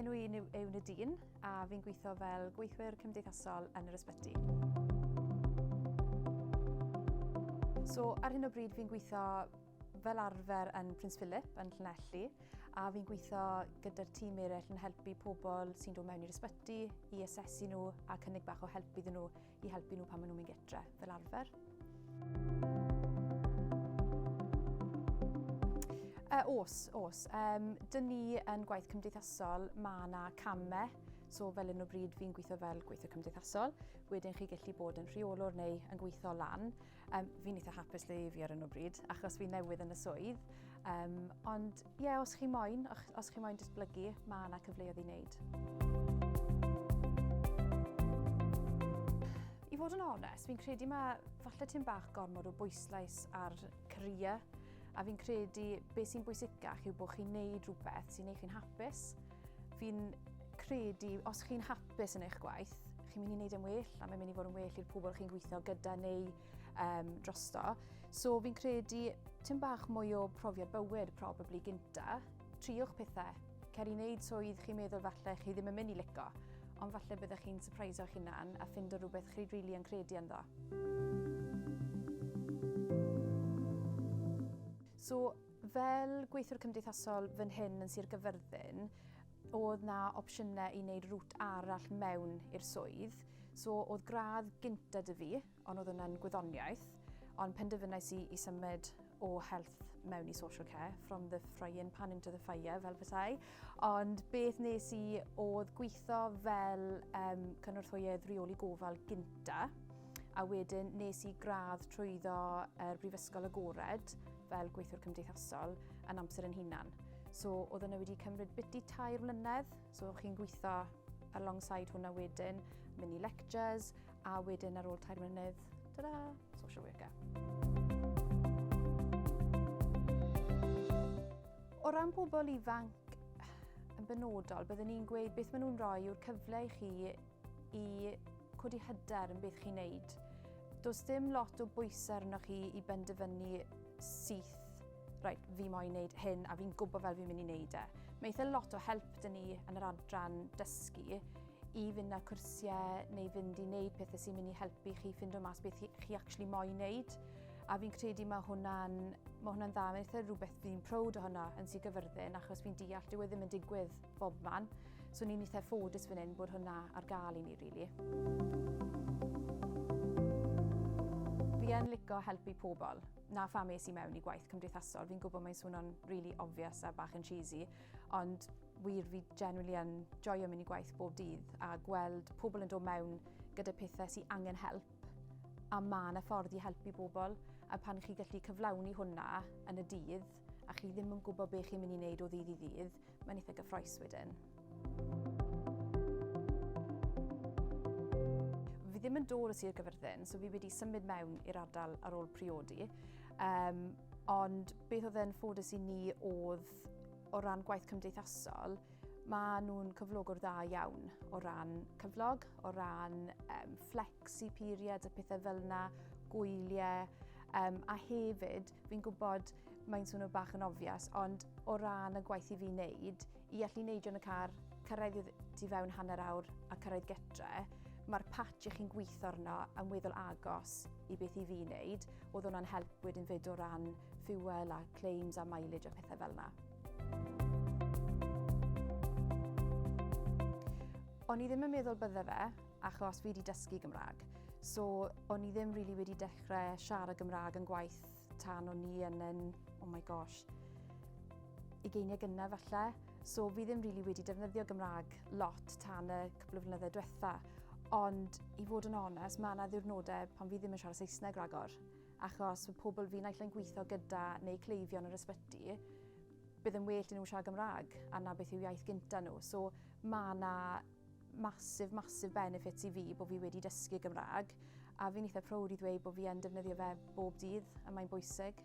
enw i yw Nadine a fi'n gweithio fel gweithwyr cymdeithasol yn yr ysbyty. So ar hyn o bryd fi'n gweithio fel arfer yn Prince Philip yn Llanelli a fi'n gweithio gyda'r tîm eraill yn helpu pobl sy'n dod mewn i'r ysbyty i asesu nhw a cynnig bach o help iddyn nhw i helpu nhw pan maen nhw'n mynd gytre fel arfer. Uh, os, os. Um, dyn ni yn gwaith cymdeithasol, mae yna camau. So fel un o bryd fi'n gweithio fel gweithio cymdeithasol. Wedyn chi gallu bod yn rheolwr neu yn gweithio lan. Um, fi'n eitha hapus le i fi ar hyn o bryd, achos fi newydd yn y swydd. Um, ond ie, yeah, os chi moyn, os chi moyn datblygu, mae yna cyfleoedd i wneud. I fod yn onest, fi'n credu mae falle ti'n bach gormod o bwyslais ar career, a fi'n credu beth sy'n bwysicach yw bod chi'n neud rhywbeth sy'n neud chi'n hapus. Fi'n credu, os chi'n hapus yn eich gwaith, chi'n mynd i wneud yn well, a mae'n mynd i fod yn well i'r pobl chi'n gweithio gyda neu um, drosto. So fi'n credu tym bach mwy o profiad bywyd probably gynta. Triwch pethau. Cer i wneud swydd chi'n meddwl falle chi ddim yn mynd i lico, ond falle byddech chi'n surpriso'ch hunan a ffindo rhywbeth chi rili really yn credu ynddo. So, fel gweithiwr cymdeithasol fan hyn yn Sir Gyfyrddin, oedd na opsiynau i wneud rwt arall mewn i'r swydd. So, oedd gradd gynta dy fi, ond oedd hwnna'n gwyddoniaeth, ond penderfynais i i symud o health mewn i social care, from the frying pan into the fire, fel petai. Ond beth nes i oedd gweithio fel um, cynorthwyydd rheoli gofal gynta, a wedyn nes i gradd trwyddo yr Brifysgol Agored fel gweithiwr cymdeithasol yn amser yn hunan. So oedd hwnna wedi cymryd biti tair mlynedd, so chi'n gweithio alongside hwnna wedyn, mynd i lectures, A wedyn ar ôl tair mlynedd, ta-da, social worker. O ran pobl ifanc yn benodol, byddwn ni'n gweud beth maen nhw'n rhoi yw'r cyfle i chi i codi hyder yn beth chi'n neud. Does dim lot o bwysau arnoch chi i benderfynu syth, reit, fi moyn neud hyn a fi'n gwybod fel fi'n mynd i neud e. Mae eitha lot o help dyn ni yn yr adran dysgu i fynd ar cwrsiau neu fynd i wneud pethau sy'n mynd i helpu chi ffindo mas beth chi actually moyn wneud. A fi'n credu mae hwnna'n mae hwnna'n dda. Mae'n eitha rhywbeth fi'n proud ohono yn Sir Gyfyrddin achos fi'n deall dyw e ddim yn digwydd bob man. So ni'n eitha ffodus fan hyn bod hwnna ar gael i ni, really. Fi yn lico helpu pobl. Na pham es i mewn i gwaith cymdeithasol. Fi'n gwybod mae'n swnio'n really obvious a bach yn cheesy, ond wir fi genuinely yn joio mynd i gwaith bob dydd a gweld pobl yn dod mewn gyda pethau sy'n angen help a mae yna ffordd i helpu bobl a pan chi gallu cyflawni hwnna yn y dydd a chi ddim yn gwybod beth chi'n mynd i wneud o ddydd i ddydd, mae'n eitha gyffroes wedyn. Fi ddim yn dod o Sir Gyfyrddin, so fi wedi symud mewn i'r ardal ar ôl priodi. Um, ond beth oedd yn ffodus i ni oedd o ran gwaith cymdeithasol, mae nhw'n cyflogwr dda iawn o ran cyflog, o ran um, flexi periods a pethau fel yna, gwyliau, um, a hefyd, fi'n gwybod mae'n swnio bach yn obvious, ond o ran y gwaith i fi wneud, i allu neidio yn y car, cyrraedd tu fewn hanner awr a cyrraedd gytre, mae'r patch i chi'n gweithio arno yn weddol agos i beth i fi wneud. Oedd hwnna'n help wedyn fyd o ran fuel a claims a mileage a pethau fel yna. O'n i ddim yn meddwl bydde fe, achos fi wedi dysgu Gymraeg. So, o'n i ddim really wedi dechrau siarad Gymraeg yn gwaith tan o'n i yn, yn oh my gosh, ugeiniau gynnar falle. So fi ddim really wedi defnyddio Gymraeg lot tan y cwpl o flynyddoedd diwetha. Ond i fod yn onest, mae yna ddiwrnodau pan fi ddim yn siarad Saesneg ragor. Achos mae pobl fi naill ai'n gweithio gyda neu cleifion yr ysbyty, bydd yn well i nhw siarad Gymraeg, a na beth yw iaith gynta nhw. So mae yna massive, massive benefits i fi bod fi wedi dysgu Gymraeg, a fi'n eitha proud i ddweud bod fi yn defnyddio fe bob dydd, a mae'n bwysig.